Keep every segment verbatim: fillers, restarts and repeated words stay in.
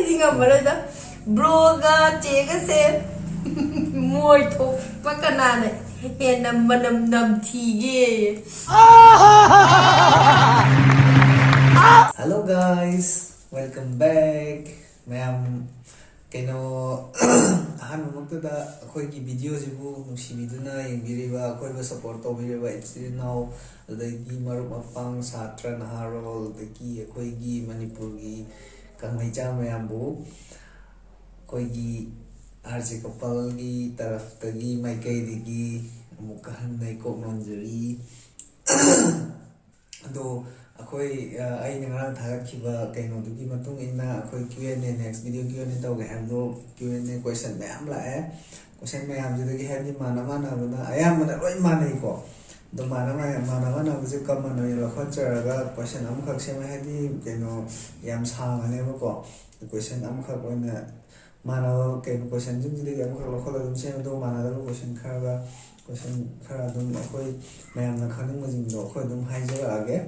ꯑꯩ ꯉꯝꯃꯔꯣꯏꯗ꯫ ꯕ꯭ꯔꯣꯒ ꯆꯦꯒꯁꯦ ꯃꯣꯏ ꯊꯣꯛꯄ ꯀꯅꯥꯅ ꯍꯦꯟꯅ ꯃꯅꯝ ꯅꯝꯊꯤꯒꯦ? Hello guys, welcome back ꯃꯌꯥꯝ꯫ ꯀꯩꯅꯣ, ꯑꯍꯥꯟꯕꯃꯛꯇꯗ ꯑꯩꯈꯣꯏꯒꯤ ꯚꯤꯗꯤꯑꯣꯁꯤꯕꯨ ꯅꯨꯡꯁꯤꯕꯤꯗꯨꯅ ꯌꯦꯡꯕꯤꯔꯤꯕ, ꯑꯩꯈꯣꯏꯕꯨ ꯁꯞꯄꯣꯔꯠ ꯇꯧꯕꯤꯔꯤꯕ ꯏꯆꯤꯜ ꯏꯅꯥꯎ, ꯑꯗꯒꯤ ꯃꯔꯨꯞ ꯃꯄꯥꯡ, ꯁꯥꯇ꯭ꯔ, ꯅꯍꯥꯔꯣꯜ, ꯑꯗꯒꯤ ꯑꯩꯈꯣꯏꯒꯤ ꯃꯅꯤꯄꯨꯔꯒꯤ ꯀꯪꯂꯩꯆꯥ ꯃꯌꯥꯝꯕꯨ ꯑꯩꯈꯣꯏꯒꯤ ꯑꯥꯔ ꯖꯦ ꯀꯣꯄꯜꯒꯤ ꯇꯔꯐꯇꯒꯤ, ꯃꯥꯏꯀꯩꯗꯒꯤ ꯑꯃꯨꯛꯀ ꯍꯟꯅ ꯏꯀꯣꯛ ꯅꯣꯟꯖꯔꯤ꯫ ꯑꯗꯣ ꯑꯩꯈꯣꯏ, ꯑ, ꯑꯩꯅ ꯉꯔꯥꯡ ꯊꯥꯒꯠꯈꯤꯕ ꯀꯩꯅꯣꯗꯨꯒꯤ ꯃꯇꯨꯡ ꯏꯟꯅ ꯑꯩꯈꯣꯏ Q and A, next video Q and A ꯇꯧꯒꯦ ꯍꯥꯏꯕꯗꯣ, Q and A question ꯃꯌꯥꯝ ꯂꯥꯛꯑꯦ꯫ Question ꯃꯌꯥꯝꯁꯤꯗꯒꯤ, ꯍꯥꯏꯕꯗꯤ, ꯃꯥꯟꯅ ꯃꯥꯟꯅꯕꯅ ꯑꯌꯥꯝꯕꯅ ꯂꯣꯏ ꯃꯥꯟꯅꯩꯀꯣ꯫ ꯑꯗꯣ ꯃꯥꯟꯅ ꯃꯥꯟꯅ-, ꯃꯥꯟꯅ ꯃꯥꯟꯅꯕꯁꯦ common ꯑꯣꯏꯅ ꯂꯧꯈꯠꯆꯔꯒ question ꯑꯃꯈꯛ ꯁꯦꯝꯃꯦ, ꯍꯥꯏꯗꯤ, ꯀꯩꯅꯣ, ꯌꯥꯝ ꯁꯥꯡꯉꯅꯦꯕꯀꯣ꯫ Question ꯑꯃꯈꯛ ꯑꯣꯏꯅ ꯃꯥꯟꯅꯕ ꯀꯩꯅꯣ questionꯁꯤꯡꯁꯤꯗꯒꯤ ꯑꯃꯈꯛ ꯂꯧꯈꯠꯂꯒ ꯑꯗꯨꯝ ꯁꯦꯝꯃꯦ꯫ ꯑꯗꯨꯒ ꯃꯥꯟꯅꯗꯕ question ꯈꯔꯒ, question ꯈꯔ ꯑꯗꯨꯝ ꯑꯩꯈꯣꯏ ꯃꯌꯥꯝꯅ ꯈꯪꯅꯤꯡꯕꯁꯤꯡꯗꯣ ꯑꯩꯈꯣꯏ ꯑꯗꯨꯝ ꯍꯥꯏꯖꯔꯛꯑꯒꯦ꯫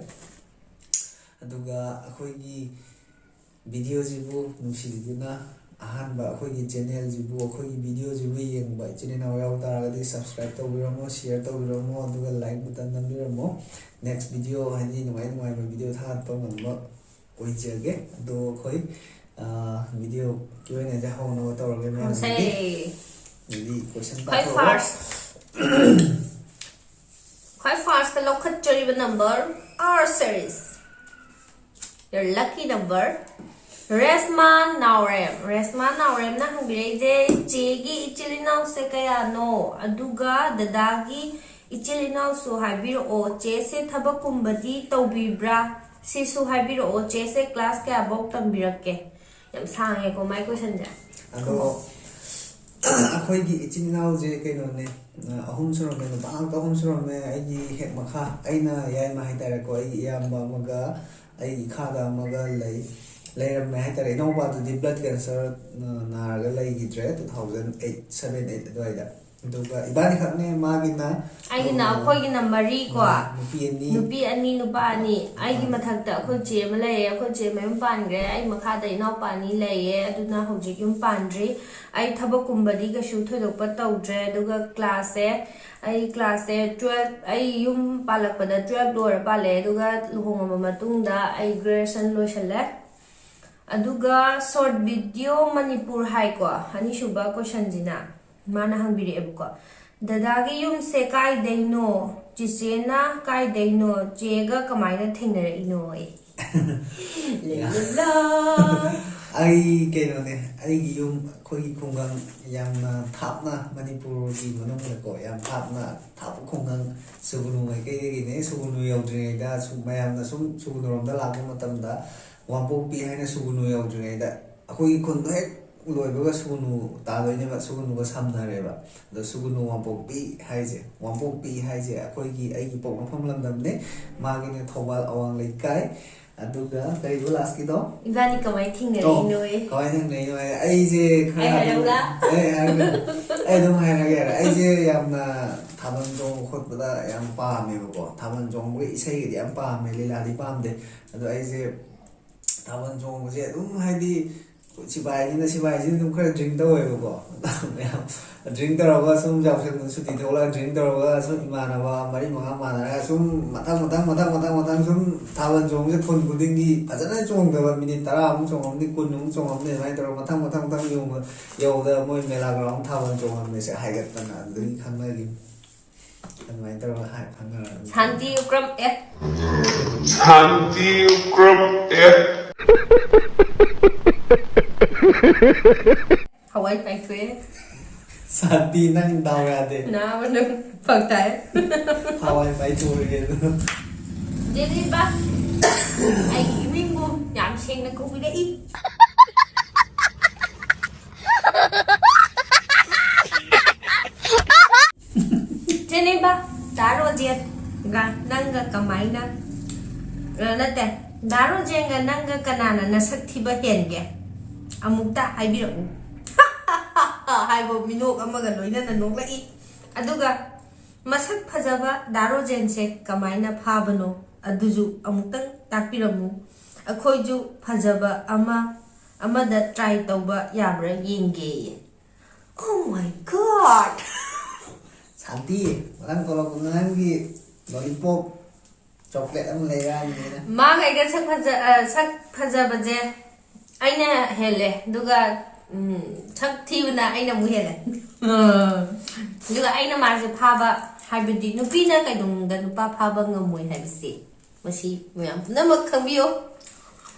ꯑꯗꯨꯒ ꯑꯩꯈꯣꯏꯒꯤ ꯚꯤꯗꯤꯑꯣꯁꯤꯕꯨ ꯅꯨꯡꯁꯤꯕꯤꯗꯨꯅ, ꯑꯍꯥꯟꯕ ꯑꯩꯈꯣꯏꯒꯤ ꯆꯦꯅꯦꯜꯁꯤꯕꯨ, ꯑꯩꯈꯣꯏꯒꯤ ꯚꯤꯗꯤꯑꯣꯁꯤꯕꯨ ꯌꯦꯡꯕ ꯏꯆꯤꯟ ꯏꯅꯥꯎ ꯌꯥꯎ ꯇꯥꯔꯒꯗꯤ subscribe ꯇꯧꯕꯤꯔꯝꯃꯣ, share ꯇꯧꯕꯤꯔꯝꯃꯣ, ꯑꯗꯨꯒ like button ꯅꯝꯕꯤꯔꯝꯃꯣ꯫ Next video, ꯍꯥꯏꯗꯤ ꯅꯨꯡꯉꯥꯏ ꯅꯨꯡꯉꯥꯏꯕ video ꯊꯥꯒꯠꯄ ꯉꯝꯕ ꯑꯣꯏꯖꯒꯦ꯫ ꯑꯗꯣ ꯑꯩꯈꯣꯏ, ꯑ, video Q and Aꯁꯦ ꯍꯧꯅꯕ ꯇꯧꯔꯒꯦ ꯃꯌꯥꯝꯗꯒꯤ꯫ ꯍꯧꯁꯦ꯫ ꯑꯗꯨꯗꯤ question ꯈ꯭ꯋꯥꯏ ꯄꯥꯊꯣꯛꯑꯣ꯫ First, ꯈ꯭ꯋꯥꯏ firstꯇ ꯂꯧꯈꯠꯆꯔꯤꯕ number R series, your lucky number, Reshma ꯅꯥꯎꯔꯦꯝ꯫ ꯔꯦꯁꯃꯥ ꯅꯥꯎꯔꯦꯝꯅ ꯍꯪꯕꯤꯔꯛꯏꯁꯦ, "ꯆꯦꯒꯤ ꯏꯆꯤꯜ ꯏꯅꯥꯎꯁꯦ ꯀꯌꯥꯅꯣ? ꯑꯗꯨꯒ ꯗꯗꯥꯒꯤ ꯏꯆꯤꯜ ꯏꯅꯥꯎꯁꯨ ꯍꯥꯏꯕꯤꯔꯛꯑꯣ꯫ ꯆꯦꯁꯦ ꯊꯕꯛꯀꯨꯝꯕꯗꯤ ꯇꯧꯕꯤꯕ꯭ꯔꯥ? ꯁꯤꯁꯨ ꯍꯥꯏꯕꯤꯔꯛꯑꯣ꯫ ꯆꯦꯁꯦ class ꯀꯌꯥꯐꯧ ꯇꯝꯕꯤꯔꯛꯀꯦ?" ꯌꯥꯝ ꯁꯥꯡꯉꯦꯀꯣ ꯃꯥꯏ questionꯁꯦ꯫ ꯑꯗꯣ ꯑꯩꯈꯣꯏꯒꯤ ꯏꯆꯤꯟ ꯏꯅꯥꯎꯁꯦ ꯀꯩꯅꯣꯅꯦ, ꯑ, ꯑꯍꯨꯝ ꯁꯨꯔꯝꯃꯦ, ꯅꯨꯄꯥ ꯉꯥꯛꯇ ꯑꯍꯨꯝ ꯁꯨꯔꯝꯃꯦ꯫ ꯑꯩꯒꯤ ꯍꯦꯛ ꯃꯈꯥ, ꯑꯩꯅ ꯌꯥꯏꯃ ꯍꯥꯏꯇꯥꯔꯦꯀꯣ, ꯑꯩꯒꯤ ꯏꯌꯥꯝꯕ ꯑꯃꯒ ꯑꯩꯒꯤ ꯏꯈꯥꯗ ꯑꯃꯒ ꯂꯩ, ꯂꯩꯔꯝꯃꯦ ꯍꯥꯏꯇꯥꯔꯦ꯫ ꯏꯅꯥꯎꯄꯥꯗꯨꯗꯤ blood cancer, ꯑ, ꯅꯥꯔꯒ ꯂꯩꯈꯤꯗ꯭ꯔꯦ, two thousand eight, seven, eight ꯑꯗꯨꯋꯥꯏꯗ꯫ ꯑꯗꯨꯒ ꯏꯕꯥꯅꯤ ꯈꯛꯅꯦ, ꯃꯥꯒꯤꯅ ꯑꯩꯒꯤꯅ ꯑ, ꯑꯩꯈꯣꯏꯒꯤꯅ ꯃꯔꯤ ꯀꯣ꯫ ꯅꯨꯄꯤ ꯑꯅꯤ꯫ ꯅꯨꯄꯤ ꯑꯅꯤ, ꯅꯨꯄꯥ ꯑꯅꯤ꯫ ꯑꯩꯒꯤ ꯃꯊꯛꯇ ꯑꯩꯈꯣꯏ ꯆꯦ ꯑꯃ ꯂꯩꯔꯦ, ꯑꯩꯈꯣꯏ ꯆꯦ ꯃꯌꯨꯝ ꯄꯥꯟꯈ꯭ꯔꯦ꯫ ꯑꯩ ꯃꯈꯥꯗ ꯏꯅꯥꯎꯄꯥ ꯑꯅꯤ ꯂꯩꯌꯦ, ꯑꯗꯨꯅ ꯍꯧꯖꯤꯛ ꯌꯨꯝ ꯄꯥꯟꯗ꯭ꯔꯤ꯫ ꯑꯩ ꯊꯕꯛꯀꯨꯝꯕꯗꯤ ꯀꯩꯁꯨ ꯊꯣꯏꯗꯣꯛꯄ ꯇꯧꯗ꯭ꯔꯦ꯫ ꯑꯗꯨꯒ ꯀ꯭ꯂꯥꯁꯁꯦ, ꯑꯩ ꯀ꯭ꯂꯥꯁꯁꯦ ꯇꯨꯋꯦꯜꯞ, ꯑꯩ ꯌꯨꯝ ꯄꯥꯜꯂꯛꯄꯗ ꯇꯨꯋꯦꯜꯞ ꯂꯣꯏꯔ ꯄꯥꯜꯂꯛꯑꯦ, ꯑꯗꯨꯒ ꯂꯨꯍꯣꯡꯉꯕ ꯃꯇꯨꯡꯗ ꯑꯩ ꯒ꯭ꯔꯦꯖꯨꯑꯦꯁꯟ ꯂꯣꯏꯁꯜꯂꯦ꯫ ꯑꯗꯨꯒ ꯁꯣꯔꯠ ꯚꯤꯗꯤꯑꯣ ꯃꯅꯤꯄꯨꯔ ꯍꯥꯏꯀꯣ, ꯑꯅꯤꯁꯨꯕ ꯀꯣꯏꯁꯟꯁꯤꯅ ꯃꯥꯅ ꯍꯪꯕꯤꯔꯛꯑꯦꯕꯀꯣ, "ꯗꯗꯥꯒꯤ ꯌꯨꯝꯁꯦ ꯀꯥꯏꯗꯩꯅꯣ? ꯆꯤꯆꯦꯅ ꯀꯥꯏꯗꯩꯅꯣ? ꯆꯦꯒ ꯀꯃꯥꯏꯅ ꯊꯦꯡꯅꯔꯛꯏꯅꯣ?" ꯑꯦ꯫ ꯂꯦꯂꯦꯂꯥ꯫ ꯑꯩ ꯀꯩꯅꯣꯅꯦ, ꯑꯩꯒꯤ ꯌꯨꯝ ꯑꯩꯈꯣꯏꯒꯤ ꯈꯨꯡꯒꯪ ꯌꯥꯝꯅ ꯊꯥꯞꯅ, ꯃꯅꯤꯄꯨꯔꯒꯤ ꯃꯅꯨꯡꯗꯀꯣ ꯌꯥꯝ ꯊꯥꯞꯅ, ꯊꯥꯞꯄ ꯈꯨꯡꯒꯪ ꯁꯨꯒꯨꯅꯨ ꯃꯥꯏꯀꯩꯗꯒꯤꯅꯦ꯫ ꯁꯨꯒꯨꯅꯨ ꯌꯧꯗ꯭ꯔꯤꯉꯩꯗ ꯁꯨꯝ ꯃꯌꯥꯝꯅ ꯁꯨꯝ ꯁꯨꯒꯨꯅꯨꯔꯣꯝꯗ ꯂꯥꯛꯄ ꯃꯇꯝꯗ ꯋꯥꯡꯄꯣꯛꯄꯤ ꯍꯥꯏꯅ ꯁꯨꯒꯨꯅꯨ ꯌꯧꯗ꯭ꯔꯤꯉꯩꯗ ꯑꯩꯈꯣꯏꯒꯤ ꯈꯨꯟꯗꯣ ꯍꯦꯛ ꯂꯣꯏꯕꯒ ꯁꯨꯒꯨꯅꯨ ꯇꯥꯗꯣꯏꯅꯦꯕ, ꯁꯨꯒꯨꯅꯨꯒ ꯁꯝꯅꯔꯦꯕ꯫ ꯑꯗꯣ ꯁꯨꯒꯨꯅꯨ ꯋꯥꯡꯄꯣꯛꯄꯤ ꯍꯥꯏꯁꯦ, ꯋꯥꯡꯄꯣꯛꯄꯤ ꯍꯥꯏꯁꯦ ꯑꯩꯈꯣꯏꯒꯤ, ꯑꯩꯒꯤ ꯄꯣꯛꯅꯐꯝ ꯂꯝꯗꯝꯅꯦ꯫ ꯃꯥꯒꯤꯅ ꯊꯧꯕꯥꯜ ꯑꯋꯥꯡ ꯂꯩꯀꯥꯏ꯫ ꯑꯗꯨꯒ ꯀꯔꯤꯕ ꯂꯥꯁꯀꯤꯗꯣ? ꯏꯕꯥꯅꯤ ꯀꯃꯥꯏꯅ ꯊꯦꯡꯅꯔꯛꯏꯅꯣ? ꯑꯣ, ꯀꯃꯥꯏꯅ ꯊꯦꯡꯅꯔꯛꯏꯅꯣ? ꯑꯩꯁꯦ ꯈꯔ ꯑꯩ ꯑꯗꯨꯝ, ꯍꯥꯏꯔꯛꯎꯔꯥ? ꯑꯩ ꯍꯥꯏꯔꯒꯦ꯫ ꯑꯩ ꯑꯗꯨꯝ ꯍꯥꯏꯔꯒꯦ꯫ ꯑꯩꯁꯦ ꯌꯥꯝꯅ ꯊꯥꯕꯜ ꯆꯣꯡꯕ ꯈꯣꯠꯄꯗ ꯌꯥꯝ ꯄꯥꯝꯃꯦꯕꯀꯣ꯫ ꯊꯥꯕꯜ ꯆꯣꯡꯕꯒꯤ ꯏꯁꯩꯒꯗꯤ ꯌꯥꯝ ꯄꯥꯝꯃꯦ, ꯂꯤꯂꯥꯗꯤ ꯄꯥꯝꯗꯦ꯫ ꯑꯗꯣ ꯑꯩꯁꯦ ꯊꯥꯕꯜ ꯆꯣꯡꯕꯁꯦ ꯑꯗꯨꯝ, ꯍꯥꯏꯗꯤ, ꯁꯤꯐꯥꯏꯁꯤꯅ, ꯁꯤꯐꯥꯏꯁꯤꯅ ꯑꯗꯨꯝ ꯈꯔ ꯗ꯭ꯔꯤꯡ ꯇꯧꯋꯦꯕꯀꯣ꯫ ꯃꯌꯥꯝ ꯗ꯭ꯔꯤꯡ ꯇꯧꯔꯒ ꯁꯨꯝ ꯌꯥꯎꯁꯪ ꯁꯨꯇꯤ ꯊꯣꯛꯂꯒ ꯗ꯭ꯔꯤꯡ ꯇꯧꯔꯒ ꯁꯨꯝ ꯏꯃꯥꯟꯅꯕ ꯃꯔꯤ ꯃꯉꯥ ꯃꯥꯟꯅꯔꯒ ꯁꯨꯝ ꯃꯊꯪ, ꯃꯊꯪ, ꯃꯊꯪ, ꯃꯊꯪ, ꯃꯊꯪ ꯁꯨꯝ ꯊꯥꯕꯜ ꯆꯣꯡꯕꯁꯦ ꯈꯨꯟ ꯈꯨꯗꯤꯡꯒꯤ ꯐꯖꯅ ꯆꯣꯡꯗꯕ, ꯃꯤꯅꯤꯠ ꯇꯔꯥꯃꯨꯛ ꯆꯣꯡꯉꯝꯅꯤ, ꯀꯨꯟꯃꯨꯛ ꯆꯣꯡꯉꯝꯅꯤ, ꯑꯗꯨꯃꯥꯏꯅ ꯇꯧꯔꯒ ꯃꯊꯪ, ꯃꯊꯪ, ꯃꯊꯪ ꯌꯧꯕ-, ꯌꯧꯕꯗ ꯃꯣꯏ ꯃꯦꯂꯥ ꯒ꯭ꯔꯥꯎꯟ ꯊꯥꯕꯜ ꯆꯣꯡꯉꯝꯃꯦꯁꯦ ꯍꯥꯏꯒꯠꯇꯅ ꯑꯗꯨꯗꯒꯤ ꯈꯪꯅꯈꯤꯕꯅꯤ꯫ ꯑꯗꯨꯃꯥꯏꯅ ꯇꯧꯔꯒ ꯍꯥꯏ ꯈꯪꯅꯔꯛꯑꯅꯤ꯫ ꯁꯥꯟꯇꯤ ꯎꯀ꯭ꯔꯝ ꯑꯦ꯫ ꯁꯥꯟꯇꯤ ꯎꯀ꯭ꯔꯝ ꯑꯦ꯫ ꯍꯋꯥꯏ ꯄꯥꯏꯊꯣꯛꯑꯦ꯫ ꯁꯥꯟꯇꯤ, ꯅꯪ ꯗꯥꯎ ꯌꯥꯗꯦ꯫ ꯅꯥꯕ ꯅꯪ ꯐꯛ ꯇꯥꯏ꯫ ꯍꯋꯥꯏ ꯄꯥꯏꯊꯣꯛꯑꯒꯦ ꯑꯗꯨ꯫ ꯖꯦꯅꯤꯕ, ꯑꯩꯒꯤ ꯏꯃꯤꯡꯕꯨ ꯌꯥꯝ ꯁꯦꯡꯅ ꯀꯧꯕꯤꯔꯛꯏ꯫ ꯆꯦꯅꯦꯕ, ꯗꯥ ꯔꯣꯖꯦꯟꯒ ꯅꯪꯒ ꯀꯃꯥꯏꯅ, ꯑ, ꯅꯠꯇꯦ, ꯗꯥ ꯔꯣꯖꯦꯟꯒ ꯅꯪꯒ ꯀꯅꯥꯅ ꯅꯁꯛ ꯊꯤꯕ ꯍꯦꯟꯒꯦ? ꯑꯃꯨꯛꯇ ꯍꯥꯏꯕꯤꯔꯛꯎ꯫ ꯍꯥꯏꯕ ꯃꯤꯅꯣꯛ ꯑꯃꯒ ꯂꯣꯏꯅꯅ ꯅꯣꯛꯂꯛꯏ꯫ ꯑꯗꯨꯒ ꯃꯁꯛ ꯐꯖꯕ ꯗꯥ ꯔꯣꯖꯦꯟꯁꯦ ꯀꯃꯥꯏꯅ ꯐꯥꯕꯅꯣ ꯑꯗꯨꯁꯨ ꯑꯃꯨꯛꯇꯪ ꯇꯥꯛꯄꯤꯔꯝꯃꯨ꯫ ꯑꯩꯈꯣꯏꯁꯨ ꯐꯖꯕ ꯑꯃ ꯑꯃꯗ ꯇ꯭ꯔꯥꯏ ꯇꯧꯕ ꯌꯥꯕ꯭ꯔꯥ ꯌꯦꯡꯒꯦꯌꯦ꯫ Oh my God! ꯁꯥꯟꯇꯤ, ꯅꯪ ꯀꯣꯂꯣꯞ ꯅꯪꯒꯤ ꯂꯣꯂꯤꯄꯣꯞ ꯆꯣꯀ꯭ꯂꯦꯠ ꯑꯃ ꯂꯩꯔꯛꯑꯅꯤꯅ꯫ ꯃꯥꯒ ꯑꯩꯒ ꯁꯛ ꯐꯖ ꯑ, ꯁꯛ ꯐꯖꯕꯁꯦ ꯑꯩꯅ ꯍꯦꯜꯂꯦ, ꯑꯗꯨꯒ ꯎꯝ, ꯁꯛ ꯊꯤꯕꯅ ꯑꯩꯅ ꯑꯃꯨꯛ ꯍꯦꯜꯂꯦ꯫ ꯑꯗꯨꯒ ꯑꯩꯅ ꯃꯥꯁꯦ ꯐꯥꯕ, ꯍꯥꯏꯕꯗꯤ ꯅꯨꯄꯤꯅ ꯀꯩꯗꯧꯅꯨꯡꯗ ꯅꯨꯄꯥ ꯐꯥꯕ ꯉꯝꯃꯣꯏ ꯍꯥꯏꯕꯁꯤ ꯃꯁꯤ ꯃꯌꯥꯝ ꯄꯨꯝꯅꯃꯛ ꯈꯪꯕꯤꯌꯨ꯫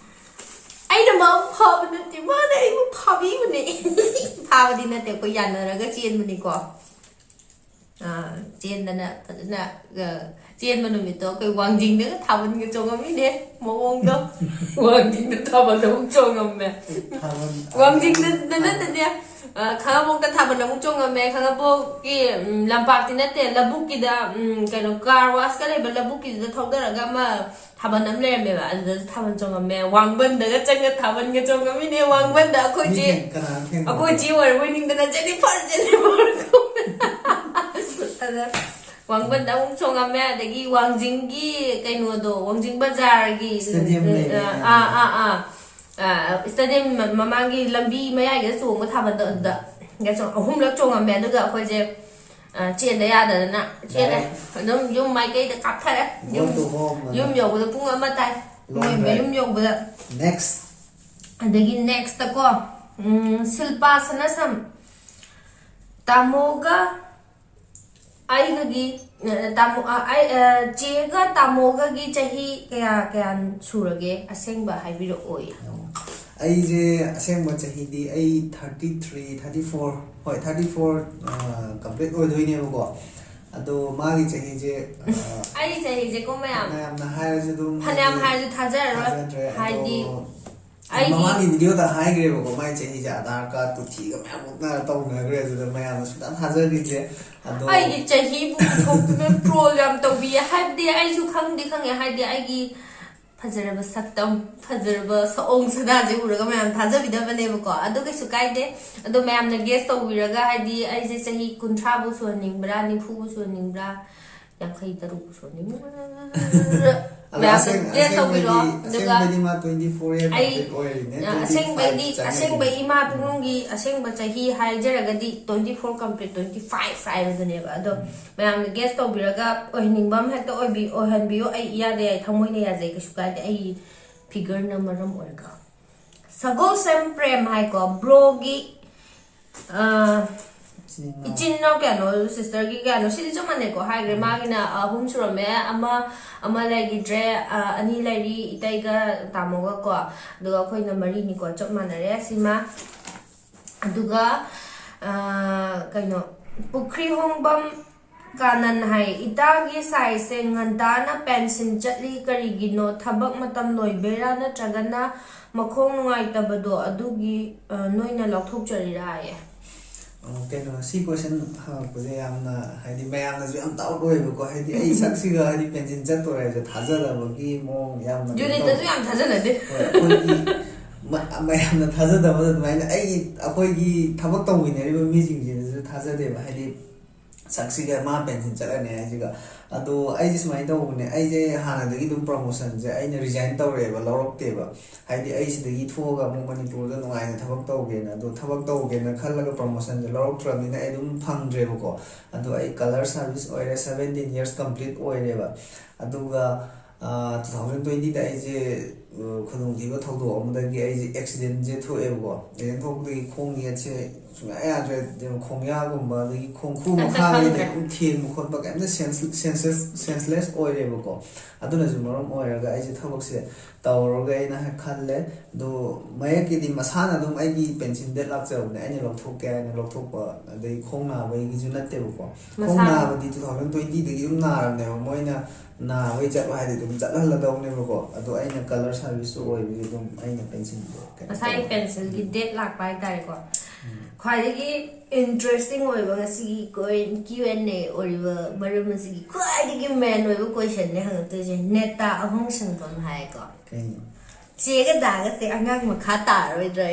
ꯑꯩꯅ ꯃꯥꯕꯨ ꯐꯥꯕ ꯅꯠꯇꯦ, ꯃꯥꯅ ꯑꯩꯕꯨ ꯐꯥꯕꯤꯕꯅꯦ꯫ ꯐꯥꯕꯗꯤ ꯅꯠꯇꯦ, ꯑꯩꯈꯣꯏ ꯌꯥꯅꯔꯒ ꯆꯦꯟꯕꯅꯤꯀꯣ꯫ ꯑꯥ, ꯆꯦꯟꯗꯅ ꯐꯖꯅ, ꯑꯥ, ꯆꯦꯟꯕ ꯅꯨꯃꯤꯠꯇꯣ ꯑꯩꯈꯣꯏ ꯋꯥꯡꯖꯤꯡꯗꯒ ꯊꯥꯕꯜꯒ ꯆꯣꯡꯉꯝꯃꯤꯅꯦ꯫ ꯃꯑꯣꯡꯗꯣ꯫ ꯋꯥꯡꯖꯤꯡꯗ ꯊꯥꯕꯜ ꯑꯃꯨꯛ ꯆꯣꯡꯉꯝꯃꯦ꯫ ꯊꯥꯕꯜ ꯋꯥꯡꯖꯤꯡꯗ ꯅꯠꯇꯦ, ꯑꯥ, ꯈꯥꯉꯕꯣꯛꯇ ꯊꯥꯕꯜ ꯑꯃꯨꯛ ꯆꯣꯡꯉꯝꯃꯦ꯫ ꯈꯥꯉꯕꯣꯛꯀꯤ, ꯎꯝ, ꯂꯝꯄꯥꯛꯇꯤ ꯅꯠꯇꯦ, ꯂꯧꯕꯨꯛꯀꯤꯗ, ꯎꯝ, ꯀꯩꯅꯣ, ꯀꯥꯔ ꯋꯥꯁꯀ ꯂꯩꯕ ꯂꯧꯕꯨꯛꯀꯤꯗꯨꯗ ꯊꯧꯗꯔꯒ ꯑꯃ ꯊꯥꯕꯜ ꯑꯃ ꯂꯩꯔꯝꯃꯦꯕ, ꯑꯗꯨꯗꯁꯨ ꯊꯥꯕꯜ ꯆꯣꯡꯉꯝꯃꯦ꯫ ꯋꯥꯡꯕꯟꯗꯒ ꯆꯪꯉ ꯊꯥꯕꯜꯒ ꯆꯣꯡꯉꯝꯃꯤꯅꯦ꯫ ꯋꯥꯡꯕꯟꯗ ꯑꯩꯈꯣꯏ ꯆꯦ, ꯀꯅꯥꯅ ꯊꯦꯡꯅꯕ? ꯑꯩꯈꯣꯏ ꯆꯦ ꯑꯣꯏꯔꯕꯣꯏ ꯅꯤꯡꯗꯅ "ꯖꯦꯅꯤꯐꯔ, ꯖꯦꯅꯤꯐꯔ" ꯀꯧꯗꯅ꯫ ꯑꯗ ꯋꯥꯡꯕꯟꯗ ꯑꯃꯨꯛ ꯆꯣꯡꯉꯝꯃꯦ꯫ ꯑꯗꯒꯤ ꯋꯥꯡꯖꯤꯡꯒꯤ ꯀꯩꯅꯣꯗꯣ, ꯋꯥꯡꯖꯤꯡ ꯕꯖꯥꯔꯒꯤ, Stadium ꯂꯩꯕꯅꯦ꯫ ꯑꯥ, ꯑꯥ, ꯑꯥ, ꯑꯥ, stadium ꯃ-, ꯃꯃꯥꯡꯒꯤ ꯂꯝꯕꯤ ꯃꯌꯥꯏꯒ ꯆꯣꯡꯕ ꯊꯥꯕꯜꯗꯣ, ꯑꯗꯨꯗ ꯆꯣꯡ-, ꯑꯍꯨꯝꯂꯛ ꯆꯣꯡꯉꯝꯃꯦ꯫ ꯑꯗꯨꯒ ꯑꯩꯈꯣꯏꯁꯦ, ꯑ, ꯆꯦꯟꯗ ꯌꯥꯗꯗꯅ ꯆꯦꯜꯂꯦ꯫ Direct. ꯑꯗꯨꯝ ꯌꯨꯝ ꯃꯥꯏꯀꯩꯗ ꯀꯥꯞꯊꯔꯦ꯫ ꯌꯨꯝ, Go to home ꯑꯅ꯫ ꯌꯨꯝ ꯌꯧꯕꯗ ꯄꯨꯡ ꯑꯃ ꯇꯥꯏ꯫ Long ꯃꯣꯏ drive. ꯃꯌꯨꯝ ꯌꯧꯕꯗ꯫ Next. ꯑꯗꯒꯤ next ꯀꯣ, ꯎꯝ, ꯁꯤꯜꯄꯥ ꯁꯅꯥꯁꯝ, ꯇꯥꯃꯣꯒ ꯑꯩꯒꯒꯤ, ꯑ, ꯇꯥꯃꯣ, ꯑ, ꯑꯩ, ꯑ, ꯆꯦꯒ ꯇꯥꯃꯣꯒꯒꯤ ꯆꯍꯤ ꯀꯌꯥ, ꯀꯌꯥ ꯁꯨꯔꯒꯦ? ꯑꯁꯦꯡꯕ ꯍꯥꯏꯕꯤꯔꯛꯑꯣꯌꯦ꯫ ꯑꯩꯁꯦ ꯑꯁꯦꯡꯕ ꯆꯍꯤꯗꯤ ꯑꯩ thirty three, thirty four, ꯍꯣꯏ, thirty four complete ꯑꯣꯏꯗꯣꯏꯅꯦꯕꯀꯣ꯫ ꯑꯗꯣ ꯃꯥꯒꯤ ꯆꯍꯤꯁꯦ, ꯑ, ꯑꯩ ꯆꯍꯤꯁꯦꯀꯣ ꯃꯌꯥꯝ, ꯃꯌꯥꯝꯅ ꯍꯥꯏꯔꯁꯨ ꯑꯗꯨꯝ ꯐꯅꯌꯥꯝ ꯍꯥꯏꯗꯤ ꯍꯥꯏꯔꯁꯨ ꯊꯥꯖꯔꯔꯣꯏ꯫ ꯊꯥꯖꯗ꯭ꯔꯦ꯫ ꯍꯥꯏꯗꯤ ꯑꯗꯣ ꯑꯩꯒꯤ ꯃꯃꯥꯡꯒꯤ video ꯗ ꯍꯥꯏꯈ꯭ꯔꯦꯕꯀꯣ, ꯃꯥꯏ ꯆꯍꯤꯁꯦ ꯑꯙꯥꯔ ꯀꯥꯔꯗ ꯇꯨꯊꯤꯒ ꯃꯌꯥꯝ ꯑꯣꯛꯅꯔ ꯇꯧꯅꯈ꯭ꯔꯦ, ꯑꯗꯨꯗ ꯃꯌꯥꯝꯅ ꯁꯨꯡꯊꯥ ꯊꯥꯖꯈꯤꯗ꯭ꯔꯦ꯫ ꯑꯗꯣ ꯑꯩꯒꯤ ꯆꯍꯤꯕꯨ ꯄꯨꯊꯣꯛꯇꯨꯅ troll ꯌꯥꯝ ꯇꯧꯕꯤꯌꯦ꯫ ꯍꯥꯏꯕꯗꯤ ꯑꯩꯁꯨ ꯈꯪꯗꯤ ꯈꯪꯉꯦ, ꯍꯥꯏꯗꯤ ꯑꯩꯒꯤ ꯐꯖꯔꯕ ꯁꯛꯇꯝ, ꯐꯖꯔꯕ ꯁꯑꯣꯡ ꯁꯥꯗꯥꯁꯦ ꯎꯔꯒ ꯃꯌꯥꯝ ꯊꯥꯖꯕꯤꯗꯕꯅꯦꯕꯀꯣ꯫ ꯑꯗꯨ ꯀꯩꯁꯨ ꯀꯥꯏꯗꯦ꯫ ꯑꯗꯣ ꯃꯌꯥꯝꯅ ꯒꯦꯁ ꯇꯧꯕꯤꯔꯒ, ꯍꯥꯏꯗꯤ ꯑꯩꯁꯦ ꯆꯍꯤ ꯀꯨꯟꯊ꯭ꯔꯥꯕꯨ ꯁꯨꯍꯟꯅꯤꯡꯕ꯭ꯔꯥ, ꯅꯤꯐꯨꯕꯨ ꯁꯨꯍꯟꯅꯤꯡꯕ꯭ꯔꯥ, ꯌꯥꯡꯈꯩ ꯇꯔꯨꯛꯄꯨ ꯁꯨꯍꯟꯅꯤꯡꯕ꯭꯭ꯔꯥ? ꯑꯗꯣ ꯃꯌꯥꯝꯅ ꯑꯁꯦꯡ- ꯒꯦꯁ ꯇꯧꯕꯤꯔꯣ꯫ ꯑꯁꯦꯡꯕꯩꯗꯤ- ꯑꯗꯨꯒ ꯑꯁꯦꯡꯕꯩꯗꯤ ꯃꯥ twenty four year ꯑꯩ complete ꯑꯣꯏꯔꯤꯅꯦ, ꯑ, twenty five ꯑꯁꯦꯡꯕꯩꯗꯤ ꯆꯪꯉꯦ꯫ ꯑꯁꯦꯡꯕꯩ ꯏꯃꯥ ꯄꯨꯛꯅꯨꯡꯒꯤ ꯑꯁꯦꯡꯕ ꯆꯍꯤ ꯍꯥꯏꯖꯔꯒꯗꯤ twenty four complete, twenty five ꯍꯥꯏꯕꯗꯨꯅꯦꯕ꯫ ꯑꯗꯣ ꯃꯌꯥꯝꯅ ꯒꯦꯁ ꯇꯧꯕꯤꯔꯒ ꯑꯣꯏꯍꯟꯅꯤꯡꯕ ꯑꯃ ꯍꯦꯛꯇ ꯑꯣꯏꯕꯤ- ꯑꯣꯏꯍꯟꯕꯤꯌꯣ꯫ ꯑꯩ ꯏꯌꯥꯗ ꯌꯥꯏ, ꯊꯃꯣꯏꯅ ꯌꯥꯖꯩ, ꯀꯩꯁꯨ ꯀꯥꯏꯗꯦ꯫ ꯑꯩ ꯐꯤꯒꯔꯅ ꯃꯔꯝ ꯑꯣꯏꯔꯒ ꯁꯒꯣꯜꯁꯦꯝ ꯄ꯭ꯔꯦꯝ ꯍꯥꯏꯀꯣ, ꯕ꯭ꯔꯣꯒꯤ ꯑ, ꯏꯆꯤꯟ ꯏꯅꯥꯎ꯫ ꯏꯆꯤꯟ ꯏꯅꯥꯎ ꯀꯌꯥꯅꯣ, ꯁꯤꯁꯇꯔꯒꯤ ꯀꯌꯥꯅꯣ? ꯁꯤꯗꯤ ꯆꯞ ꯃꯥꯟꯅꯩꯀꯣ, ꯍꯥꯏꯈ꯭ꯔꯦ꯫ ꯎꯝ꯫ ꯃꯥꯒꯤꯅ ꯑꯍꯨꯝ ꯁꯨꯔꯝꯃꯦ, ꯑꯃ ꯑꯃ ꯂꯩꯈꯤꯗ꯭ꯔꯦ꯫ ꯑ, ꯑꯅꯤ ꯂꯩꯔꯤ, ꯏꯇꯩꯒ ꯇꯥꯃꯣꯒ ꯀꯣ꯫ ꯑꯗꯨꯒ ꯑꯩꯈꯣꯏꯅ ꯃꯔꯤꯅꯤꯀꯣ, ꯆꯞ ꯃꯥꯟꯅꯔꯦ ꯁꯤꯃ꯫ ꯑꯗꯨꯒ ꯑ, ꯀꯩꯅꯣ, ꯄꯨꯈ꯭ꯔꯤ ꯍꯣꯡꯕꯝ ꯀꯥꯅꯟ ꯍꯥꯏ, "ꯏꯇꯥꯒꯤ ꯁꯥꯏꯁꯦ ꯉꯟꯇꯥꯅ ꯄꯦꯟꯁꯤꯟ ꯆꯠꯂꯤ ꯀꯔꯤꯒꯤꯅꯣ? ꯊꯕꯛ ꯃꯇꯝ ꯂꯣꯏꯕꯩꯔꯥ ꯅꯠꯇ꯭ꯔꯒꯅ ꯃꯈꯣꯡ ꯅꯨꯡꯉꯥꯏꯇꯕꯗꯣ ꯑꯗꯨꯒꯤ, ꯑ, ꯅꯣꯏꯅ ꯂꯧꯊꯣꯛꯆꯔꯤꯔꯥ?" ꯍꯥꯏꯌꯦ꯫ ꯑꯣ, ꯀꯩꯅꯣ, ꯁꯤ ꯀꯣꯏꯁꯟ ꯍꯪꯉꯛꯄꯁꯦ ꯌꯥꯝꯅ, ꯍꯥꯏꯗꯤ, ꯃꯌꯥꯝꯅꯁꯨ ꯌꯥꯝ ꯗꯥꯎꯠ ꯑꯣꯏꯌꯦꯕꯀꯣ, ꯍꯥꯏꯗꯤ ꯑꯩ ꯁꯛꯁꯤꯒ, ꯍꯥꯏꯗꯤ, ꯄꯦꯟꯁꯤꯟ ꯆꯠꯇꯣꯔꯦ ꯍꯥꯏꯁꯦ ꯊꯥꯖꯗꯕꯒꯤ ꯃꯑꯣꯡ ꯌꯥꯝꯅ ꯀꯩꯅꯣ ꯖꯨꯅꯤꯠꯇꯁꯨ ꯇꯧꯕ꯫ ꯌꯥꯝ ꯊꯥꯖꯅꯗꯦ꯫ ꯍꯣꯏ, ꯑꯩꯈꯣꯏꯒꯤ ꯃ-, ꯃꯌꯥꯝꯅ ꯊꯥꯖꯗꯕ ꯑꯗꯨꯃꯥꯏꯅ ꯑꯩ, ꯑꯩꯈꯣꯏꯒꯤ ꯊꯕꯛ ꯇꯧꯃꯤꯟꯅꯔꯤꯕ ꯃꯤꯁꯤꯡꯁꯤꯅꯁꯨ ꯊꯥꯖꯗꯦꯕ, ꯍꯥꯏꯗꯤ, ꯁꯛꯁꯤꯒ ꯃꯥ ꯄꯦꯟꯁꯤꯟ ꯆꯠꯂꯅꯤ ꯍꯥꯏꯁꯤꯒ꯫ ꯑꯗꯣ ꯑꯩꯁꯦ ꯁꯨꯃꯥꯏꯅ ꯇꯧꯕꯅꯦ, ꯑꯩꯁꯦ ꯍꯥꯟꯅꯗꯒꯤ ꯑꯗꯨꯝ ꯄ꯭ꯔꯣꯃꯣꯁꯟꯁꯦ ꯑꯩꯅ ꯔꯤꯖꯥꯏꯟ ꯇꯧꯔꯛꯑꯦꯕ, ꯂꯧꯔꯛꯇꯦꯕ꯫ ꯍꯥꯏꯗꯤ, ꯑꯩ ꯁꯤꯗꯒꯤ ꯊꯣꯛꯑꯒ ꯑꯃꯨꯛ ꯃꯅꯤꯄꯨꯔꯗ ꯅꯨꯡꯉꯥꯏꯅ ꯊꯕꯛ ꯇꯧꯒꯦꯅ, ꯑꯗꯣ ꯊꯕꯛ ꯇꯧꯒꯦꯅ ꯈꯜꯂꯒ ꯄ꯭ꯔꯣꯃꯣꯁꯟꯁꯦ ꯂꯧꯔꯛꯇ꯭ꯔꯕꯅꯤꯅ ꯑꯩ ꯑꯗꯨꯝ ꯐꯪꯗ꯭ꯔꯦꯕꯀꯣ꯫ ꯑꯗꯣ ꯑꯩ ꯀꯂꯔ ꯁꯥꯔꯚꯤꯁ ꯑꯣꯏꯔꯦ, seventeen years complete ꯑꯣꯏꯔꯦꯕ꯫ ꯑꯗꯨꯒ, ꯑ, two thousand twenty ꯗ ꯑꯩꯁꯦ, ꯑ, ꯈꯨꯗꯣꯡꯊꯤꯕ ꯊꯧꯗꯣꯛ ꯑꯃꯗꯒꯤ ꯑꯩꯁꯦ ꯑꯦꯛꯁꯤꯗꯦꯟꯁꯦ ꯊꯣꯛꯑꯦꯕꯀꯣ꯫ ꯑꯦꯛꯁꯤꯗꯦꯟ ꯊꯣꯛꯄꯗꯒꯤ ꯈꯣꯡ ꯌꯦꯠꯁꯦ ꯁꯨꯡꯌꯥ ꯌꯥꯗ꯭ꯔꯦ꯫ ꯑꯗꯨꯅ ꯈꯣꯡꯌꯥꯒꯨꯝꯕ, ꯑꯗꯒꯤ ꯈꯣꯡꯈꯨ ꯀꯩꯝꯇ ꯃꯈꯥꯒꯤꯗꯤ ꯈꯪꯗ꯭ꯔꯦ꯫ ꯑꯗꯨꯝ ꯊꯦꯡꯕ ꯈꯣꯠꯄ, ꯀꯩꯝꯇ ꯁꯦꯟꯁ-, ꯁꯦꯟꯁꯦꯁ-, ꯁꯦꯟꯁꯂꯦꯁ ꯑꯣꯏꯔꯦꯕꯀꯣ꯫ ꯑꯗꯨꯅꯁꯨ ꯃꯔꯝ ꯑꯣꯏꯔꯒ ꯑꯩꯁꯦ ꯊꯕꯛꯁꯦ ꯇꯧꯔꯔꯣꯏꯒꯦ ꯍꯥꯏꯅ ꯈꯜꯂꯦ꯫ ꯑꯗꯣ ꯃꯌꯦꯛꯀꯤꯗꯤ ꯃꯁꯥꯅ ꯑꯗꯨꯝ ꯑꯩꯒꯤ ꯄꯦꯟꯁꯤꯟ ꯗꯦꯠ ꯂꯥꯛꯆꯕꯅꯦ, ꯑꯩꯅ ꯂꯧꯊꯣꯛꯀꯦ ꯍꯥꯏꯅ ꯂꯧꯊꯣꯛꯄ, ꯑꯗꯩ ꯈꯣꯡ ꯅꯥꯕꯒꯤꯁꯨ ꯅꯠꯇꯦꯕꯀꯣ꯫ ꯈꯣꯡ ꯃꯁꯥꯅ꯫ ꯅꯥꯕꯗꯤ two thousand twenty ꯗꯒꯤ ꯑꯗꯨꯝ ꯅꯥꯔꯕꯅꯦꯕ, ꯃꯣꯏꯅ ꯅꯥꯕꯒꯤ ꯆꯠꯂꯣ ꯍꯥꯏꯗꯤ ꯑꯗꯨꯝ ꯆꯠꯍꯜꯂꯗꯧꯅꯦꯕꯀꯣ꯫ ꯑꯗꯣ ꯑꯩꯅ ꯀꯂꯔ ꯁꯥꯔꯚꯤꯁꯁꯨ ꯑꯣꯏꯕꯒꯤ ꯑꯗꯨꯝ ꯑꯩꯅ ꯄꯦꯟꯁꯤꯟꯗꯣ ꯀꯩꯅꯣ ꯃꯁꯥꯒꯤ ꯇꯧꯕ꯫ ꯄꯦꯟꯁꯤꯜꯒꯤ ꯗꯦꯠ ꯂꯥꯛꯄ ꯍꯥꯏꯇꯥꯔꯦꯀꯣ꯫ ꯎꯝ꯫ ꯈ꯭ꯋꯥꯏꯗꯒꯤ interesting ꯑꯣꯏꯕ ꯉꯁꯤꯒꯤ ꯀꯣꯏ-, Q and A ꯑꯣꯏꯔꯤꯕ ꯃꯔꯝ ꯑꯁꯤꯒꯤ ꯈ꯭ꯋꯥꯏꯗꯒꯤ main ꯑꯣꯏꯕ questionꯅꯦ ꯍꯪꯉꯛꯇꯣꯏꯁꯦ꯫ ꯅꯦꯇꯥ ꯑꯍꯣꯡ ꯁꯪꯐꯝ ꯍꯥꯏꯀꯣ꯫ ꯀꯩꯅꯣ? ꯆꯦꯒ ꯗꯥꯒꯁꯦ ꯑꯉꯥꯡ ꯃꯈꯥ ꯇꯥꯔꯔꯣꯏꯗ꯭ꯔꯥ?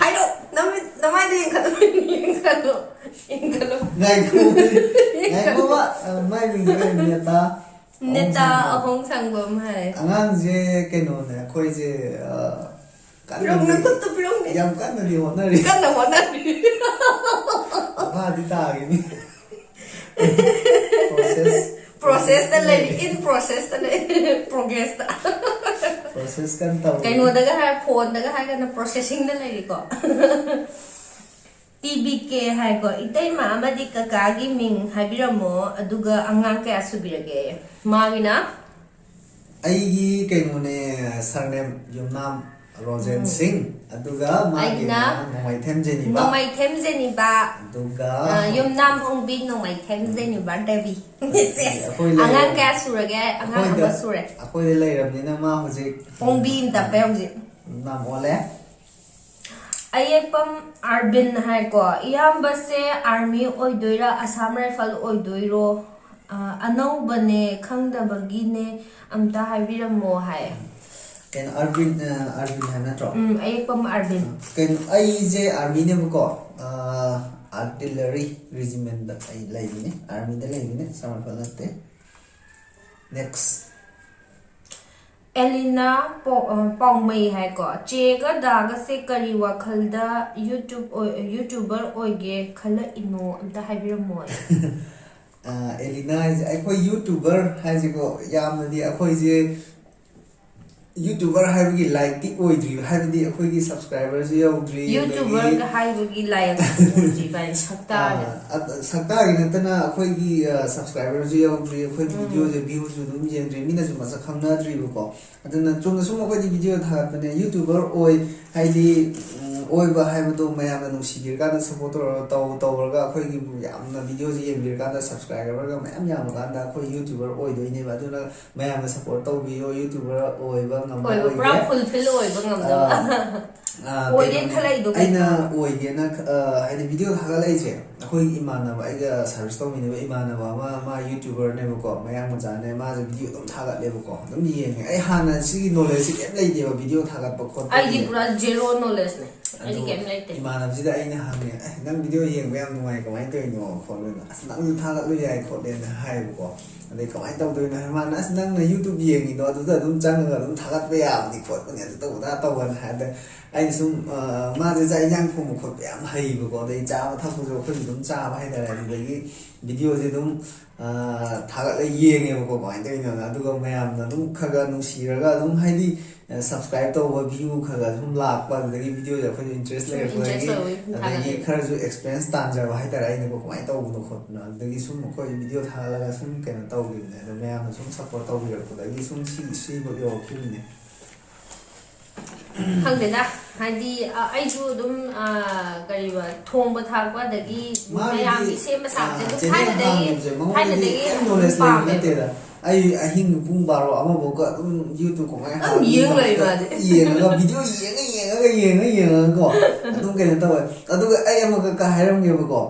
ꯍꯥꯏꯔꯣ, ꯅꯃꯤꯠ, ꯅꯃꯥꯏꯗ ꯌꯦꯡꯈꯠꯂꯣ, ꯌꯦꯡꯈꯠꯂꯣ, ꯌꯦꯡꯈꯠꯂꯣ꯫ ꯉꯥꯏꯈꯣ, ꯉꯥꯏꯈꯣꯕ, ꯑ, ꯃꯥꯏ ꯃꯤꯡꯗꯣ ꯀꯩꯅꯣ? ꯅꯦꯇꯥ? ꯅꯦꯇꯥ ꯑꯍꯣꯡ ꯑꯍꯣꯡ ꯁꯪꯕꯝ ꯍꯥꯏ꯫ ꯑꯉꯥꯡꯁꯦ ꯀꯩꯅꯣꯅꯦ, ꯑꯩꯈꯣꯏꯁꯦ, ꯑ, ꯀꯟꯅꯗꯤ, ꯄꯤꯔꯣꯡ, ꯅꯈꯨꯠꯇꯨ ꯄꯤꯔꯣꯡꯅꯦ꯫ ꯌꯥꯝ ꯀꯟꯅꯗꯤ ꯍꯣꯠꯅꯔꯤ꯫ ꯀꯟꯅ ꯍꯣꯠꯅꯔꯤ꯫ ꯃꯈꯥꯗꯤ ꯇꯥꯈꯤꯅꯤ꯫ Process. Processꯇ ꯂꯩꯔꯤ, in processꯇ ꯂꯩꯔꯤ, progressꯇ꯫ Process ꯀꯟꯅ ꯇꯧꯔꯤ꯫ ꯀꯩꯅꯣꯗꯒ ꯍꯥꯏ, phoneꯗꯒ ꯍꯥꯏꯔꯒꯅ processingꯗ ꯂꯩꯔꯤꯀꯣ꯫ T B K ꯍꯥꯏꯀꯣ, ꯏꯇꯩꯃ ꯑꯃꯗꯤ ꯀꯀꯥꯒꯤ ꯃꯤꯡ ꯍꯥꯏꯕꯤꯔꯝꯃꯣ, ꯑꯗꯨꯒ ꯑꯉꯥꯡ ꯀꯌꯥ ꯁꯨꯕꯤꯔꯒꯦ? ꯃꯥꯒꯤꯅ? ꯑꯩꯒꯤ ꯀꯩꯅꯣꯅꯦ, surname ꯌꯨꯝꯅꯥꯝ ꯔꯣꯖꯦꯟ ꯎꯝ꯫ ꯁꯤꯡ, ꯑꯗꯨꯒ ꯃꯥꯒꯤꯅ ꯑꯩꯒꯤꯅ ꯅꯣꯡꯃꯩꯊꯦꯝ ꯖꯦꯅꯤꯕ꯫ ꯅꯣꯡꯃꯩꯊꯦꯝ ꯖꯦꯅꯤꯕ꯫ ꯑꯗꯨꯒ ꯑ, ꯌꯨꯝꯅꯥꯝ ꯑꯣꯡꯕꯤ ꯅꯣꯡꯃꯩꯊꯦꯝ ꯖꯦꯅꯤꯕ ꯗꯦꯕꯤ꯫ ꯑꯩꯈꯣꯏ ꯂꯩꯔꯦ꯫ ꯑꯉꯥꯡ ꯀꯌꯥ ꯁꯨꯔꯒꯦ? ꯑꯉꯥꯡ ꯑꯃ ꯑꯩꯈꯣꯏꯗ, ꯁꯨꯔꯦ꯫ ꯑꯩꯈꯣꯏꯗ ꯂꯩꯔꯕꯅꯤꯅ ꯃꯥ ꯍꯧꯖꯤꯛ ꯑꯣꯡꯕꯤ ꯑꯃ ꯇꯞꯄꯦ ꯍꯧꯖꯤꯛ꯫ ꯌꯨꯝꯅꯥꯝ ꯑꯣꯜꯂꯦ꯫ ꯑꯌꯦꯛꯄꯝ ꯑꯥꯔꯕꯤꯟ ꯍꯥꯏꯀꯣ, ꯏꯌꯥꯝꯕꯁꯦ army ꯑꯣꯏꯗꯣꯏꯔꯥ, Assam Rifle ꯑꯣꯏꯗꯣꯏꯔꯣ? ꯑ, ꯑꯅꯧꯕꯅꯦ, ꯈꯪꯗꯕꯒꯤꯅꯦ, ꯑꯝꯇ ꯍꯥꯏꯕꯤꯔꯝꯃꯣ ꯍꯥꯏ꯫ ꯀꯩꯅꯣ, ꯑꯥꯔꯕꯤꯟ, ꯑ, ꯑꯥꯔꯕꯤꯟ ꯍꯥꯏꯕ ꯅꯠꯇ꯭ꯔꯣ? ꯎꯝ, ꯑꯌꯦꯛꯄꯝ ꯑꯥꯔꯕꯤꯟ꯫ ꯀꯩꯅꯣ, ꯑꯩꯁꯦ armyꯅꯦꯕꯀꯣ, ꯑ, artillery regimentꯗ ꯑꯩ ꯂꯩꯕꯅꯦ, armyꯗ ꯂꯩꯕꯅꯦ, Assam Rifle ꯅꯠꯇꯦ꯫ Next. ꯑꯦꯂꯤꯅꯥ ꯄꯥꯎ-, ꯑ, ꯄꯥꯎꯃꯩ ꯍꯥꯏꯀꯣ, ꯆꯦꯒ ꯗꯥꯒꯁꯦ ꯀꯔꯤ ꯋꯥꯈꯜꯗ YouTube ꯑꯣꯏ-, YouTuber ꯑꯣꯏꯒꯦ ꯈꯜꯂꯛꯏꯅꯣ? ꯑꯝꯇ ꯍꯥꯏꯕꯤꯔꯝꯃꯣ꯫ ꯑ, ꯑꯦꯂꯤꯅꯥ ꯍꯥꯏꯁꯦ, ꯑꯩꯈꯣꯏ YouTuber ꯍꯥꯏꯁꯦꯀꯣ, ꯌꯥꯝꯅꯗꯤ ꯑꯩꯈꯣꯏꯁꯦ YouTuber ꯍꯥꯏꯕꯒꯤ ꯂꯥꯏꯛꯇꯤ ꯑꯣꯏꯗ꯭ꯔꯤꯕ, ꯍꯥꯏꯕꯗꯤ ꯑꯩꯈꯣꯏꯒꯤ subscriberꯁꯨ ꯌꯧꯗ꯭ꯔꯤ, ꯑꯗꯒꯤ YouTuberꯒ ꯍꯥꯏꯕꯒꯤ ꯂꯥꯏꯛ ꯑꯣꯏꯗ꯭ꯔꯤꯕ ꯍꯥꯏ, ꯁꯛꯇꯥꯗ꯫ ꯑ, ꯑ, ꯁꯛꯇꯥꯒꯤ ꯅꯠꯇꯅ ꯑꯩꯈꯣꯏꯒꯤ, ꯑ, subscriberꯁꯨ ꯌꯧꯗ꯭ꯔꯤ, ꯑꯩꯈꯣꯏ ꯎꯝ꯫ videoꯁꯦ viewꯁꯨ ꯑꯗꯨꯝ ꯌꯦꯡꯗ꯭ꯔꯤ, ꯃꯤꯅꯁꯨ ꯃꯁꯛ ꯈꯪꯅꯗ꯭ꯔꯤꯕꯀꯣ꯫ ꯑꯗꯨꯅ ꯆꯨꯝꯅ ꯁꯨꯝ ꯑꯩꯈꯣꯏꯗꯤ video ꯊꯥꯒꯠꯄꯅꯦ, YouTuber ꯑꯣꯏ, ꯍꯥꯏꯗꯤ, ꯎꯝ, ꯑꯣꯏꯕ ꯍꯥꯏꯕꯗꯣ ꯃꯌꯥꯝꯅ ꯅꯨꯡꯁꯤꯕꯤꯔꯀꯥꯟꯗ ꯁꯞꯄꯣꯔꯠ ꯇꯧꯔꯒ ꯇꯧ ꯇꯧꯔꯒ ꯑꯩꯈꯣꯏꯒꯤ ꯌꯥꯝꯅ ꯚꯤꯗꯤꯑꯣꯁꯦ ꯌꯦꯡꯕꯤꯔꯀꯥꯟꯗ ꯁꯕꯁꯀ꯭ꯔꯥꯏꯕꯔꯒ ꯃꯌꯥꯝ ꯌꯥꯝꯃꯀꯥꯟꯗ ꯑꯩꯈꯣꯏ ꯌꯨꯇ꯭ꯌꯨꯕꯔ ꯑꯣꯏꯗꯣꯏꯅꯦꯕ꯫ ꯑꯗꯨꯅ ꯃꯌꯥꯝꯅ ꯁꯞꯄꯣꯔꯠ ꯇꯧꯕꯤꯌꯣ, ꯌꯨꯇ꯭ꯌꯨꯕꯔ ꯑꯣꯏꯕ ꯉꯝꯕ ꯑꯣꯏꯕ ꯄꯨꯔꯥ ꯑꯣꯏꯒꯦ꯫ Fulfill ꯑꯣꯏꯕ ꯉꯝꯗꯕ꯫ ꯑꯥ, ꯑꯥ, ꯑꯣꯏꯒꯦꯅ ꯀꯩꯅꯣꯅꯦ, ꯈꯜꯂꯛꯏꯗꯣ ꯑꯩꯅ ꯀꯩꯅꯣ? ꯑꯣꯏꯒꯦꯅ ꯈ-, ꯑꯥ, ꯍꯥꯏꯗꯤ ꯚꯤꯗꯤꯑꯣ ꯊꯥꯒꯠꯂꯛꯏꯁꯦ ꯑꯩꯈꯣꯏꯒꯤ ꯏꯃꯥꯟꯅꯕ, ꯑꯩꯒ ꯁꯥꯔꯚꯤꯁ ꯇꯧꯃꯤꯟꯅꯕ ꯏꯃꯥꯟꯅꯕ ꯑꯃ, ꯃꯥ ꯌꯨꯇ꯭ꯌꯨꯕꯔꯅꯦꯕꯀꯣ, ꯃꯌꯥꯡ ꯃꯆꯥꯅꯦ, ꯃꯥꯁꯦ ꯚꯤꯗꯤꯑꯣ ꯑꯗꯨꯝ ꯊꯥꯒꯠꯂꯦꯕꯀꯣ, ꯑꯗꯨꯝ ꯌꯦꯡꯉꯦ꯫ ꯑꯑꯩ ꯍꯥꯟꯅ ꯁꯤꯒꯤ ꯅꯣꯂꯦꯖꯁꯤ ꯀꯩꯝ ꯂꯩꯇꯦꯕ, ꯚꯤꯗꯤꯑꯣ ꯊꯥꯒꯠꯄ ꯈꯣꯠꯄ ꯑꯩꯗꯤ ꯄꯨꯔꯥ ꯖꯦꯔꯣ ꯅꯣꯂꯦꯖꯅꯦ꯫ ꯑꯩꯗꯤ ꯑꯗꯣ ꯀꯩꯝ ꯂꯩꯇꯦ꯫ ꯏꯃꯥꯟꯅꯕꯁꯤꯗ ꯑꯩꯅ ꯍꯪꯉꯦ, "ꯑꯁ, ꯅꯪ ꯚꯤꯗꯤꯑꯣ ꯌꯦꯡꯕ ꯌꯥꯝ ꯅꯨꯡꯉꯥꯏ, ꯀꯃꯥꯏꯅ ꯇꯧꯔꯤꯅꯣ ꯈꯣꯠꯂꯤꯅꯣ?" "ꯑꯁ, ꯅꯪꯁꯨ ꯊꯥꯒꯠꯂꯨ ꯌꯥꯏ ꯈꯣꯠꯂꯦꯅ" ꯍꯥꯏꯌꯦꯕꯀꯣ꯫ ꯑꯗꯩ ꯀꯃꯥꯏꯅ ꯇꯧꯗꯣꯏꯅꯣ ꯍꯥꯏ, ꯃꯥꯅ, "ꯑꯁ, ꯅꯪꯅ ꯌꯨꯇ꯭ꯌꯨꯕ ꯌꯦꯡꯉꯤꯗꯣ ꯑꯗꯨꯗ ꯑꯗꯨꯝ ꯆꯪꯉꯒ ꯑꯗꯨꯝ ꯊꯥꯒꯠꯄ ꯌꯥꯕꯅꯤ ꯈꯣꯠꯄꯅꯤ, ꯑꯗꯨ ꯇꯧꯕ ꯑꯗꯥ ꯇꯧꯕꯅ" ꯍꯥꯏ꯫ ꯑꯗꯩ ꯑꯩꯅ ꯁꯨꯝ, ꯑ, ꯃꯥꯁꯦ ꯆꯥꯛ ꯏꯟꯖꯥꯡ ꯊꯣꯡꯕ ꯈꯣꯠꯄ ꯌꯥꯝ ꯍꯩꯕꯀꯣ, ꯑꯗꯩ ꯆꯥꯕ ꯊꯛꯄꯁꯨ ꯑꯩꯈꯣꯏꯁꯨ ꯑꯗꯨꯝ ꯆꯥꯕ ꯍꯥꯏꯇꯥꯔꯦ꯫ ꯑꯗꯨꯗꯒꯤ ꯚꯤꯗꯤꯑꯣꯁꯦ ꯑꯗꯨꯝ, ꯑ, ꯊꯥꯒꯠꯂ ꯌꯦꯡꯉꯦꯕꯀꯣ, ꯀꯃꯥꯏꯅ ꯇꯧꯔꯤꯅꯣꯅ꯫ ꯑꯗꯨꯒ ꯃꯌꯥꯝꯅ ꯑꯗꯨꯝ ꯈꯔ ꯈꯔ ꯅꯨꯡꯁꯤꯔꯒ ꯑꯗꯨꯝ, ꯍꯥꯏꯗꯤ, ꯑ, ꯁꯕꯁꯀ꯭ꯔꯥꯏꯕ ꯇꯧꯕ, ꯚ꯭ꯌꯨ ꯈꯔ ꯈꯔ ꯁꯨꯝ ꯂꯥꯛꯄ, ꯑꯗꯨꯗꯒꯤ ꯚꯤꯗꯤꯑꯣꯁꯦ ꯑꯩꯈꯣꯏꯁꯨ ꯏꯟꯇꯔꯦꯁ ꯁꯨꯝ ꯂꯩꯔꯛꯄꯗꯒꯤ, interest ꯑꯣꯏꯕꯒꯤ ꯁꯨꯝ ꯑꯗꯒꯤ ꯊꯥꯒꯠꯂꯛꯏ꯫ ꯈꯔꯁꯨ ꯑꯦꯛꯁꯄꯤꯔꯤꯌꯦꯟꯁ ꯇꯥꯟꯖꯕ ꯍꯥꯏꯇꯥꯔꯦ ꯑꯩꯅꯀꯣ, ꯀꯃꯥꯏꯅ ꯇꯧꯕꯅꯣ ꯈꯣꯠꯄꯅꯣ, ꯑꯗꯨꯗꯒꯤ ꯁꯨꯝ ꯑꯩꯈꯣꯏ ꯚꯤꯗꯤꯑꯣ ꯊꯥꯒꯠꯂꯒ ꯁꯨꯝ ꯀꯩꯅꯣ ꯇꯧꯈꯤꯕꯅꯦ꯫ ꯑꯗꯣ ꯃꯌꯥꯝꯅ ꯁꯨꯝ ꯁꯞꯄꯣꯔꯠ ꯇꯧꯕꯤꯔꯛꯄꯗꯒꯤ ꯁꯨꯝ ꯁꯤ, ꯁꯤꯐꯥꯎ ꯌꯧꯔꯛꯈꯤꯕꯅꯦ꯫ ꯈꯪꯗꯦꯗ, ꯍꯥꯏꯗꯤ, ꯑ, ꯑꯩꯁꯨ ꯑꯗꯨꯝ, ꯑ, ꯀꯔꯤꯕ, ꯊꯣꯡꯕ ꯊꯥꯛꯄ ꯑꯗꯒꯤ ꯃꯥꯒꯤꯗꯤ, ꯃꯌꯥꯝꯒꯤ ꯁꯦꯝꯕ ꯁꯥꯕꯁꯦ ꯑ, ꯑꯗꯨꯝ channel ꯊꯥꯏꯅꯗꯒꯤ, ꯍꯥꯡꯉꯤꯕꯁꯦ ꯃꯉꯣꯟꯗꯗꯤ ꯊꯥꯏꯅꯗꯒꯤ ꯀꯩꯝ ꯑꯗꯨꯝ ꯅꯣꯂꯦꯖ ꯂꯩꯕ ꯄꯥꯝꯃꯦꯕ꯫ ꯅꯠꯇꯦꯗ꯫ ꯑꯩ ꯑꯍꯤꯡ ꯄꯨꯡ ꯕꯥꯔꯣ ꯑꯃꯐꯥꯎꯒ ꯑꯗꯨꯝ ꯌꯨꯇ꯭ꯌꯨꯕ ꯀꯃꯥꯏꯅ ꯑꯗꯨꯝ ꯍꯥꯡꯉꯤ ꯌꯦꯡ ꯂꯩꯕ ꯈꯣꯠꯄ ꯑꯗꯨ꯫ ꯌꯦꯡꯉꯒ, ꯚꯤꯗꯤꯑꯣ ꯌꯦꯡꯉ, ꯌꯦꯡꯉꯒ, ꯌꯦꯡꯉ, ꯌꯦꯡꯉꯒꯀꯣ ꯑꯗꯨꯝ ꯀꯩꯅꯣ ꯇꯧꯋꯦ꯫ ꯑꯗꯨꯒ ꯑꯩ ꯑꯃꯈꯛꯀ ꯍꯥꯏꯔꯝꯒꯦꯕꯀꯣ꯫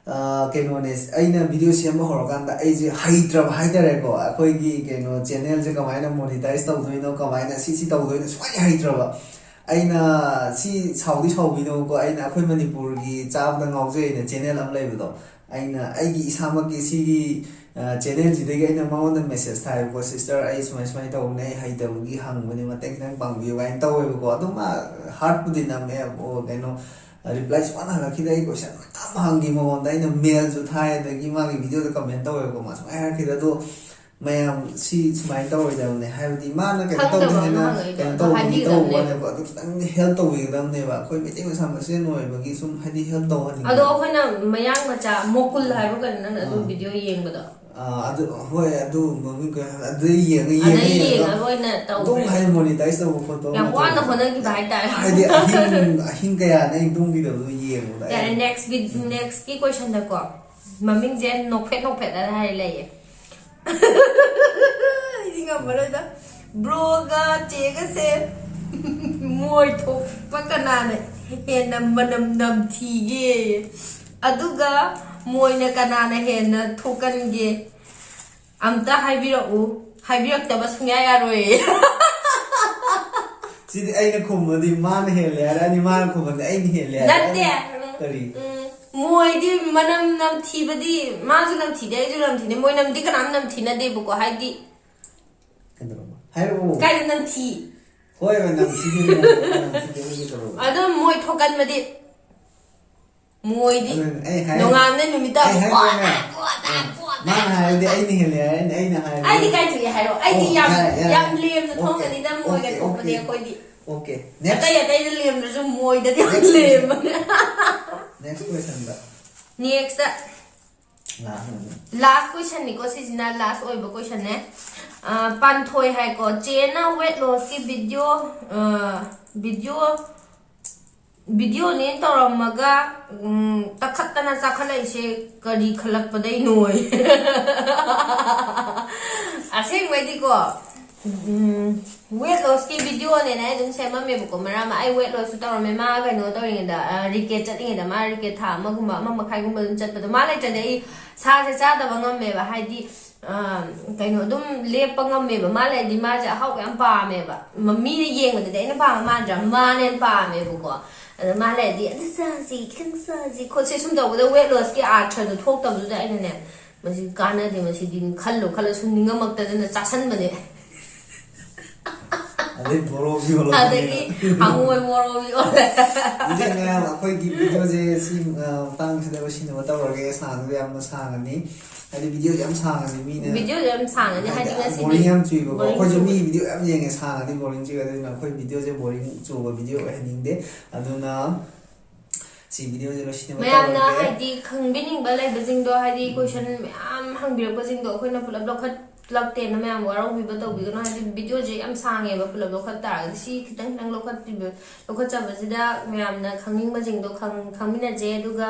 ꯑ, ꯀꯩꯅꯣꯅꯦ, ꯑꯩꯅ ꯚꯤꯗꯤꯑꯣ ꯁꯦꯝꯕ ꯍꯧꯔꯀꯥꯟꯗ ꯑꯩꯁꯦ ꯍꯩꯇ꯭ꯔꯕ ꯍꯥꯏꯇꯥꯔꯦꯀꯣ꯫ ꯑꯩꯈꯣꯏꯒꯤ ꯀꯩꯅꯣ ꯆꯦꯅꯦꯜꯁꯦ ꯀꯃꯥꯏꯅ ꯃꯣꯅꯤꯇꯥꯏꯁ ꯇꯧꯗꯣꯏꯅꯣ, ꯀꯃꯥꯏꯅ ꯁꯤ, ꯁꯤ ꯇꯧꯗꯣꯏꯅꯣ ꯁꯨꯡꯍꯩ ꯍꯩꯇ꯭ꯔꯕ꯫ ꯑꯩꯅ, ꯁꯤ ꯁꯥꯎꯗꯤ ꯁꯥꯎꯕꯤꯅꯣꯀꯣ, ꯑꯩꯅ ꯑꯩꯈꯣꯏ ꯃꯅꯤꯄꯨꯔꯒꯤ ꯆꯥꯕꯗ ꯉꯥꯎꯖꯩꯅ ꯆꯦꯅꯦꯜ ꯑꯃ ꯂꯩꯕꯗꯣ, ꯑꯩꯅ ꯑꯩꯒꯤ ꯏꯁꯥꯃꯛꯀꯤ ꯁꯤꯒꯤ, ꯑ, ꯆꯦꯅꯦꯜꯁꯤꯗꯒꯤ ꯑꯩꯅ ꯃꯉꯣꯟꯗ ꯃꯦꯁꯦꯖ ꯊꯥꯏꯕꯀꯣ, "ꯁꯤꯁꯇꯔ, ꯑꯩ ꯁꯨꯃꯥꯏ ꯁꯨꯃꯥꯏꯅ ꯇꯧꯕꯅꯦ, ꯑꯩ ꯍꯩꯇꯕꯒꯤ ꯍꯪꯕꯅꯦ, ꯃꯇꯦꯡ ꯈꯤꯇꯪ ꯄꯥꯡꯕꯤꯌꯨ" ꯀꯥꯏꯅ ꯇꯧꯋꯦꯕꯀꯣ꯫ ꯑꯗꯨꯝ ꯃꯥ ꯍꯥꯔꯠꯄꯨꯗꯤ ꯅꯝꯃꯦ, ꯑꯣ, ꯀꯩꯅꯣ, ꯔꯤꯄ꯭ꯂꯥꯏ ꯁꯨꯡꯍꯟ ꯍꯜꯂꯛꯈꯤꯗꯦ꯫ ꯑꯩ ꯀꯣꯏꯁꯟ ꯃꯌꯥꯝ ꯍꯪꯈꯤ ꯃꯉꯣꯟꯗ, ꯑꯩꯅ ꯃꯦꯜꯁꯨ ꯊꯥꯏ, ꯑꯗꯒꯤ ꯃꯥꯒꯤ ꯚꯤꯗꯤꯑꯣꯗ ꯀꯃꯦꯟ ꯇꯧꯋꯦꯕꯀꯣ, ꯃꯥ ꯁꯨꯡꯍꯥꯏ ꯍꯥꯏꯔꯛꯈꯤꯗꯦ꯫ ꯑꯗꯣ ꯃꯌꯥꯝ ꯁꯤ ꯁꯨꯃꯥꯏꯅ ꯇꯧꯔꯣꯏꯗꯕꯅꯦ, ꯍꯥꯏꯕꯗꯤ ꯃꯥꯅ ꯀꯩꯅꯣ ꯈꯪꯗꯕ ꯇꯧꯕꯅꯤꯅ ꯑꯃ ꯍꯪꯉꯛꯏꯗꯣ ꯀꯩꯅꯣ ꯑꯗꯣ ꯇꯧꯕꯅꯤ ꯍꯥꯏꯕꯤꯒꯗꯕꯅꯦꯕ꯫ ꯇꯧꯕꯅꯦꯕ, ꯑꯗꯨ ꯈꯤꯇꯪ ꯍꯦꯜꯞ ꯇꯧꯕꯤꯒꯗꯕꯅꯦꯕ꯫ ꯑꯩꯈꯣꯏ ꯃꯩꯇꯩ ꯃꯆꯥ ꯃꯁꯦꯟ ꯑꯣꯏꯕꯒꯤ ꯁꯨꯝ, ꯍꯥꯏꯗꯤ, ꯍꯦꯜꯞ ꯇꯧꯍꯟꯅꯤꯡꯕ꯫ ꯑꯗꯣ ꯑꯩꯈꯣꯏꯅ ꯃꯌꯥꯡ ꯃꯆꯥ ꯃꯣꯀꯨꯜ ꯍꯥꯏꯕ꯭ꯔꯣ ꯀꯩꯅꯣ ꯅꯪꯅ ꯑꯗꯨꯝ ꯑꯥ꯫ ꯚꯤꯗꯤꯑꯣ ꯌꯦꯡꯕꯗꯣ? ꯑꯥ, ꯑꯗꯨ, ꯍꯣꯏ, ꯑꯗꯨ ꯃꯃꯤꯡ ꯀꯩ ꯍꯥꯏ-, ꯑꯗꯨ ꯌꯦꯡꯉ, ꯑꯗꯩ ꯌꯦꯡꯉ, ꯌꯦꯡꯉ ꯌꯦꯡꯉꯒ ꯑꯣꯏꯅ ꯑꯗꯨꯝ ꯇꯧꯈ꯭ꯔꯦ꯫ ꯍꯥꯏꯗꯤ monetize ꯇꯧꯕ ꯈꯣꯠꯄ ꯌꯥꯝ ꯑꯃ ꯋꯥꯅ ꯇꯧꯕ꯫ ꯍꯣꯠꯅꯈꯤꯕ ꯍꯥꯏꯇꯥꯔꯦ꯫ ꯍꯥꯏꯗꯤ ꯑꯍꯤꯡ, ꯑꯍꯤꯡ ꯀꯌꯥꯅ ꯑꯩ ꯇꯨꯝꯈꯤꯗꯕꯗꯣ ꯌꯦꯡꯕꯗ ꯌꯥꯔꯦ, ꯑꯩ next vid-, next ꯀꯤ question ꯗꯀꯣ ꯃꯃꯤꯡꯁꯦ ꯅꯣꯛꯐꯦꯠ ꯅꯣꯛꯐꯦꯠ ꯑꯅ ꯍꯥꯏꯔ ꯂꯩꯌꯦ꯫ ꯑꯩꯗꯤ ꯉꯝꯃꯔꯣꯏꯗ꯫ Bro ꯒ ꯆꯦꯒꯁꯦ ꯃꯣꯏ ꯊꯣꯛꯄ ꯀꯅꯥꯅ ꯍꯦꯟꯅ ꯃꯅꯝ ꯅꯝꯊꯤꯒꯦ? ꯑꯗꯨꯒ ꯃꯣꯏꯅ ꯀꯅꯥꯅ ꯍꯦꯟꯅ ꯊꯣꯛꯀꯟꯒꯦ? ꯑꯝꯇ ꯍꯥꯏꯕꯤꯔꯛꯎ꯫ ꯍꯥꯏꯕꯤꯔꯛꯇꯕ ꯁꯨꯡꯌꯥ ꯌꯥꯔꯣꯏꯌꯦ꯫ ꯁꯤꯗꯤ ꯑꯩꯅ ꯈꯨꯝꯃꯗꯤ ꯃꯥꯅ ꯍꯦꯜꯂꯦ ꯍꯥꯏꯔꯛꯑꯅꯤ, ꯃꯥꯅ ꯈꯨꯝꯃꯗꯤ ꯑꯩꯅ ꯍꯦꯜꯂꯦ ꯍꯥꯏꯔꯛꯑꯅꯤ꯫ ꯅꯠꯇꯦ꯫ ꯀꯔꯤ? ꯎꯝ, ꯃꯣꯏꯗꯤ ꯃꯅꯝ ꯅꯝꯊꯤꯕꯗꯤ, ꯃꯥꯁꯨ ꯅꯝꯊꯤꯗꯦ, ꯑꯩꯁꯨ ꯅꯝꯊꯤꯗꯦ, ꯃꯣꯏ ꯅꯝꯗꯤ ꯀꯅꯥꯝ ꯅꯝꯊꯤꯅꯗꯦꯕꯀꯣ, ꯍꯥꯏꯗꯤ꯫ ꯀꯩꯗꯧꯔꯕ? ꯍꯥꯏꯔꯛꯑꯣ꯫ ꯀꯥꯏꯗ ꯅꯝꯊꯤ? ꯍꯣꯏꯕ, ꯅꯝꯊꯤꯗꯦ, ꯅꯝꯊꯤꯗꯦ, ꯀꯩꯗꯧꯔꯕ? ꯑꯗꯨꯝ ꯃꯣꯏ ꯊꯣꯛꯀꯟꯕꯗꯤ ꯃꯣꯏꯗꯤ ꯑꯗꯨꯅꯦ ꯑꯩ ꯍꯥꯏ-, ꯅꯣꯡꯉꯥꯟꯕꯗꯩ ꯅꯨꯃꯤꯠ ꯇꯥꯕ ꯑꯩ ꯍꯥꯏꯗ꯭ꯔꯅꯦ? ꯄꯣꯠ, ꯄꯣꯠ, ꯑ, ꯄꯣꯠ꯫ ꯃꯥꯅ ꯍꯥꯏꯔꯗꯤ ꯑꯩꯅ ꯍꯦꯜꯂꯦ ꯍꯥꯏꯔꯅꯤ, ꯑꯩꯅ ꯍꯥꯏꯔꯗꯤ ꯑꯩꯗꯤ ꯀꯥꯏ ꯊꯨꯏ ꯍꯥꯏꯔꯣ? ꯑꯩꯗꯤ ꯑꯣ, ꯌꯥꯝ, ꯌꯥꯔꯦ, ꯌꯥꯔꯦ, ꯌꯥꯝ ꯌꯥꯔꯦ꯫ ꯂꯦꯝꯅ ꯑꯣꯀꯦ, ꯊꯣꯛꯀꯅꯤꯗ, ꯃꯣꯏꯒ ꯑꯣꯀꯦ, ꯊꯣꯛꯄꯗꯤ ꯑꯣꯀꯦ꯫ ꯑꯩꯈꯣꯏꯗꯤ꯫ Okay, next꯫ ꯑꯇꯩ ꯑꯇꯩꯗ ꯂꯦꯝꯗ꯭ꯔꯁꯨ ꯃꯣꯏꯗꯗꯤ ꯌꯥꯝ next question꯫ ꯂꯦꯝꯕꯅꯦ꯫ Next question ꯗ꯫ Next ꯇ꯫ ꯂꯥꯁ ꯑꯣꯏꯅ꯫ Last question ꯅꯤꯀꯣ, ꯁꯤꯁꯤꯅ last ꯑꯣꯏꯕ question ꯅꯦ꯫ ꯑ, ꯄꯥꯟꯊꯣꯏ ꯍꯥꯏꯀꯣ, "ꯆꯦꯅ weight loss ꯀꯤ video, ꯑ, video, video ꯅꯦ ꯇꯧꯔꯝꯃꯒ, ꯎꯝ, ꯇꯛꯈꯠꯇꯅ ꯆꯥꯈꯠꯂꯛꯏꯁꯦ ꯀꯔꯤ ꯈꯜꯂꯛꯄꯗꯩꯅꯣ?" ꯑꯁꯦꯡꯕꯩꯗꯤꯀꯣ, ꯎꯝ, weight loss ꯀꯤ video ꯅꯦꯅ ꯑꯩ ꯑꯗꯨꯝ ꯁꯦꯝꯃꯝꯃꯦꯕꯀꯣ, ꯃꯔꯛ ꯑꯃ꯫ ꯑꯩ weight loss ꯁꯨ ꯇꯧꯔꯝꯃꯦ, ꯃꯥ ꯀꯩꯅꯣ ꯇꯧꯔꯤꯉꯩꯗ, ꯑ, ꯔꯤꯀꯦꯠ ꯆꯠꯂꯤꯉꯩꯗ, ꯃꯥ ꯔꯤꯀꯦꯠ ꯊꯥ ꯑꯃꯒꯨꯝꯕ, ꯑꯃ ꯃꯈꯥꯏꯒꯨꯝꯕ ꯑꯗꯨꯝ ꯆꯠꯄꯗꯣ, ꯃꯥ ꯂꯩꯇ꯭ꯔꯗꯤ ꯑꯩ ꯁꯥꯁꯦ ꯆꯥꯗꯕ ꯉꯝꯃꯦꯕ, ꯍꯥꯏꯗꯤ, ꯑ, ꯀꯩꯅꯣ, ꯑꯗꯨꯝ ꯂꯦꯞꯄ ꯉꯝꯃꯦꯕ꯫ ꯃꯥ ꯂꯩꯔꯗꯤ ꯃꯥꯁꯦ ꯑꯍꯥꯎꯕ ꯌꯥꯝ ꯄꯥꯝꯃꯦꯕ꯫ ꯃ-, ꯃꯤꯅ ꯌꯦꯡꯕꯗꯗꯤ ꯑꯩꯅ ꯄꯥꯝꯕ ꯃꯥꯟꯗ꯭ꯔꯥ? ꯃꯥꯅ ꯍꯦꯟꯅ ꯄꯥꯝꯃꯦꯕꯀꯣ꯫ ꯑꯗ ꯃꯥ ꯂꯩꯔꯗꯤ, "ꯑꯗꯨ ꯆꯥꯁꯤ, ꯈꯤꯇꯪ ꯆꯥꯁꯤ ꯈꯣꯠꯁꯤ", ꯁꯨꯝ ꯇꯧꯕꯗ weight loss ꯀꯤ ꯑꯥꯔꯊꯗꯣ ꯊꯣꯛꯇꯕꯗꯨꯗ ꯑꯩꯅꯅꯦ, "ꯃꯁꯤ ꯀꯥꯟꯅꯗꯦ, ꯃꯁꯤꯗꯤ" ꯈꯜꯂꯨ ꯈꯜꯂ ꯁꯨꯝ ꯅꯤꯡꯉꯝꯃꯛꯇꯗꯅ ꯆꯥꯁꯟꯕꯅꯦ꯫ ꯑꯗꯩ ꯕꯣꯔꯣ ꯌꯣꯜꯂꯛꯄꯅꯦ꯫ ꯑꯗꯒꯤ ꯍꯪꯉꯣꯏ ꯕꯣꯔꯣ ꯌꯣꯜꯂꯦ꯫ ꯑꯗꯨꯗꯤ ꯃꯌꯥꯝ ꯑꯩꯈꯣꯏꯒꯤ video ꯁꯦ ꯁꯤ, ꯑ, ꯃꯇꯥꯡꯁꯤꯗ ꯂꯣꯏꯁꯤꯟꯅꯕ ꯇꯧꯔꯒꯦ꯫ ꯁꯥꯡꯕꯗꯤ ꯌꯥꯝꯅ ꯁꯥꯡꯉꯅꯤ꯫ ꯍꯥꯏꯗꯤ video ꯁꯦ ꯌꯥꯝ ꯁꯥꯡꯉꯅꯤ, ꯃꯤꯅ video ꯁꯦ ꯌꯥꯝ ꯁꯥꯡꯉꯅꯤ, ꯍꯥꯏꯗꯤ ꯍꯥꯏꯗꯤ ꯉꯁꯤꯗꯤ boring ꯌꯥꯝ ꯆꯨꯏꯕꯀꯣ꯫ boring ꯑꯩꯈꯣꯏꯁꯨ ꯆꯨꯏ꯫ ꯃꯤ video ꯌꯥꯝ ꯌꯦꯡꯉꯦ, ꯁꯥꯡꯉꯗꯤ boring ꯆꯨꯏ, ꯑꯗꯨꯅ ꯑꯩꯈꯣꯏ video ꯁꯦ boring ꯆꯨꯕ video ꯑꯣꯏꯍꯟꯅꯤꯡꯗꯦ꯫ ꯑꯗꯨꯅ ꯁꯤ ꯚꯤꯗꯤꯑꯣꯁꯦ ꯂꯣꯏꯁꯤꯟꯅꯕ ꯃꯌꯥꯝꯅ ꯇꯧꯔꯒꯦ꯫ ꯍꯥꯏꯗꯤ ꯈꯪꯕꯤꯅꯤꯡꯕ ꯂꯩꯕꯁꯤꯡꯗꯣ, ꯍꯥꯏꯗꯤ ꯀꯣꯏꯁꯟ ꯃꯌꯥꯝ ꯍꯪꯕꯤꯔꯛꯄꯁꯤꯡꯗꯣ ꯑꯩꯈꯣꯏꯅ ꯄꯨꯂꯞ ꯂꯧꯈꯠꯂꯛꯇꯦꯅ ꯃꯌꯥꯝ ꯋꯥꯔꯧꯕꯤꯕ ꯇꯧꯕꯤꯒꯅꯨ꯫ ꯍꯥꯏꯗꯤ ꯚꯤꯗꯤꯑꯣꯁꯦ ꯌꯥꯝ ꯁꯥꯡꯉꯦꯕ, ꯄꯨꯂꯞ ꯂꯧꯈꯠ ꯇꯥꯔꯒꯗꯤ ꯁꯤ ꯈꯤꯇꯪ ꯈꯤꯇꯪ ꯂꯧꯈꯠꯄꯤꯕ, ꯂꯧꯈꯠꯆꯕꯁꯤꯗ ꯃꯌꯥꯝꯅ ꯈꯪꯅꯤꯡꯕꯁꯤꯡꯗꯣ ꯈꯪ- ꯈꯪꯃꯤꯟꯅꯁꯦ꯫ ꯑꯗꯨꯒ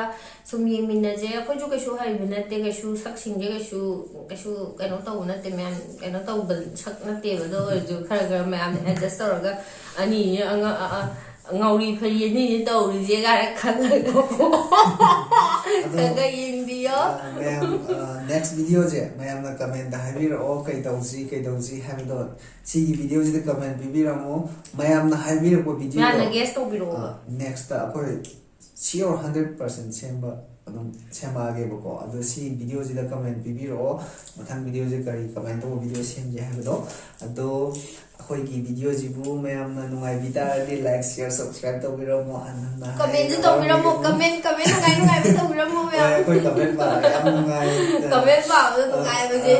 ꯁꯨꯝ ꯌꯦꯡꯃꯤꯟꯅꯁꯦ꯫ ꯑꯩꯈꯣꯏꯁꯨ ꯀꯩꯁꯨ ꯍꯩꯕ ꯅꯠꯇꯦ, ꯀꯩꯁꯨ ꯁꯛꯁꯤꯡꯁꯦ ꯀꯩꯁꯨ ꯀꯩꯁꯨ ꯀꯩꯅꯣ ꯇꯧꯕ ꯅꯠꯇꯦ, ꯃꯌꯥꯝ ꯀꯩꯅꯣ ꯇꯧꯕ ꯁꯛ ꯅꯠꯇꯦꯕ꯫ ꯑꯗꯨ ꯑꯣꯏꯔꯁꯨ ꯈꯔ ꯈꯔ ꯃꯌꯥꯝꯅ ꯑꯦꯗꯖꯁ ꯇꯧꯔꯒ ꯑꯅꯤ ꯑꯉ- ꯑ- ꯑ- ꯉꯥꯎꯔꯤ ꯐꯩ ꯑꯅꯤꯅꯤ ꯇꯧꯔꯤꯁꯦ ꯀꯥꯏꯅ ꯈꯜꯂꯒꯀꯣ ꯈꯔ ꯈꯔ ꯌꯦꯡꯕꯤꯌꯣ꯫ ꯑ, ꯃꯌꯥꯝ ꯅꯦꯛꯁ ꯚꯤꯗꯤꯑꯣꯁꯦ ꯃꯌꯥꯝꯅ ꯀꯃꯦꯟꯇ ꯍꯥꯏꯕꯤꯔꯛꯑꯣ, ꯀꯩ ꯇꯧꯁꯤ ꯀꯩ ꯇꯧꯁꯤ ꯍꯥꯏꯕꯗꯣ꯫ ꯁꯤꯒꯤ ꯚꯤꯗꯤꯑꯣꯁꯤꯗ ꯀꯃꯦꯟ ꯄꯤꯕꯤꯔꯝꯃꯣ꯫ ꯃꯌꯥꯝꯅ ꯍꯥꯏꯕꯤꯔꯛꯄ ꯚꯤꯗꯤꯑꯣ ꯃꯌꯥꯝꯅ ꯒꯦꯁ ꯇꯧꯕꯤꯔꯛꯑꯣ꯫ ꯅꯦꯛꯁꯇ ꯑꯩꯈꯣꯏ ꯁꯤꯌꯣꯔ ꯍꯟꯗ꯭ꯔꯦꯠ ꯄꯥꯔꯁꯦꯟ ꯁꯦꯝꯕ ꯑꯗꯨꯝ ꯁꯦꯝꯃꯛꯑꯒꯦꯕꯀꯣ꯫ ꯑꯗꯣ ꯁꯤ ꯚꯤꯗꯤꯑꯣꯁꯤꯗ ꯀꯃꯦꯟ ꯄꯤꯕꯤꯔꯛꯑꯣ, ꯃꯊꯪ ꯚꯤꯗꯤꯑꯣꯁꯦ ꯀꯔꯤ, ꯀꯃꯥꯏꯅ ꯇꯧꯕ ꯚꯤꯗꯤꯑꯣ ꯁꯦꯝꯁꯦ ꯍꯥꯏꯕꯗꯣ꯫ ꯑꯗꯣ ꯑꯩꯈꯣꯏꯒꯤ ꯚꯤꯗꯤꯑꯣꯁꯤꯕꯨ ꯃꯌꯥꯝꯅ ꯅꯨꯡꯉꯥꯏꯕꯤ ꯇꯥꯔꯗꯤ ꯂꯥꯏꯛ, ꯁꯤꯌꯔ, ꯁꯕꯁꯀ꯭ꯔꯥꯏꯕ ꯇꯧꯕꯤꯔꯝꯃꯣ꯫ ꯍꯟꯅ ꯍꯟꯅ ꯀꯃꯦꯟꯁꯨ ꯍꯥꯏꯔꯒ ꯇꯧꯕꯤꯔꯝꯃꯣ, ꯇꯧꯕꯤꯔꯝꯃꯣ꯫ ꯀꯃꯦꯟ ꯀꯃꯦꯟ ꯅꯨꯡꯉꯥꯏ ꯅꯨꯡꯉꯥꯏꯕ ꯇꯧꯕꯤꯔꯝꯃꯣ ꯍꯣꯏ, ꯃꯌꯥꯝ꯫ ꯑꯩꯈꯣꯏ ꯀꯃꯦꯟ ꯄꯥꯔꯒ ꯌꯥꯝ ꯅꯨꯡꯉꯥꯏ꯫ ꯀꯃꯦꯟ ꯄꯥꯕꯗꯣ ꯑ, ꯅꯨꯡꯉꯥꯏꯕꯁꯦ꯫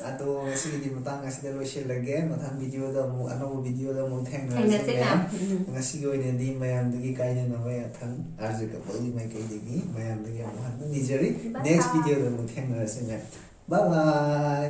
ꯑ, ꯑꯗꯣ ꯉꯁꯤꯒꯤꯗꯤ ꯃꯇꯥꯡ ꯑꯁꯤꯗ ꯂꯣꯏꯁꯤꯜꯂꯒꯦ꯫ ꯃꯊꯪ ꯚꯤꯗꯤꯑꯣꯗ ꯑꯃꯨꯛ, ꯑꯅꯧꯕ ꯚꯤꯗꯤꯑꯣꯗ ꯑꯃꯨꯛ ꯊꯦꯡꯅꯔꯁꯤ ꯊꯦꯡꯅꯁꯦ ꯃꯌꯥꯝ꯫ ꯃꯌꯥꯝ꯫ ꯎꯝ꯫ ꯉꯁꯤꯒꯤ ꯑꯣꯏꯅꯗꯤ ꯃꯌꯥꯝꯗꯒꯤ ꯀꯥꯏꯅꯅꯕ ꯌꯥꯊꯪ ꯑꯥꯔ ꯖꯦ ꯀꯄꯜꯒꯤ ꯃꯥꯏꯀꯩꯗꯒꯤ ꯃꯌꯥꯝꯗꯒꯤ ꯑꯃꯨꯛ ꯍꯟꯅ ꯅꯤꯖꯔꯤ꯫ Bye next bye꯫ ꯚꯤꯗꯤꯑꯣꯗ ꯑꯃꯨꯛ ꯊꯦꯡꯅꯔꯁꯤ ꯃꯌꯥꯝ꯫ ꯕꯥꯏ ꯕꯥꯏ꯫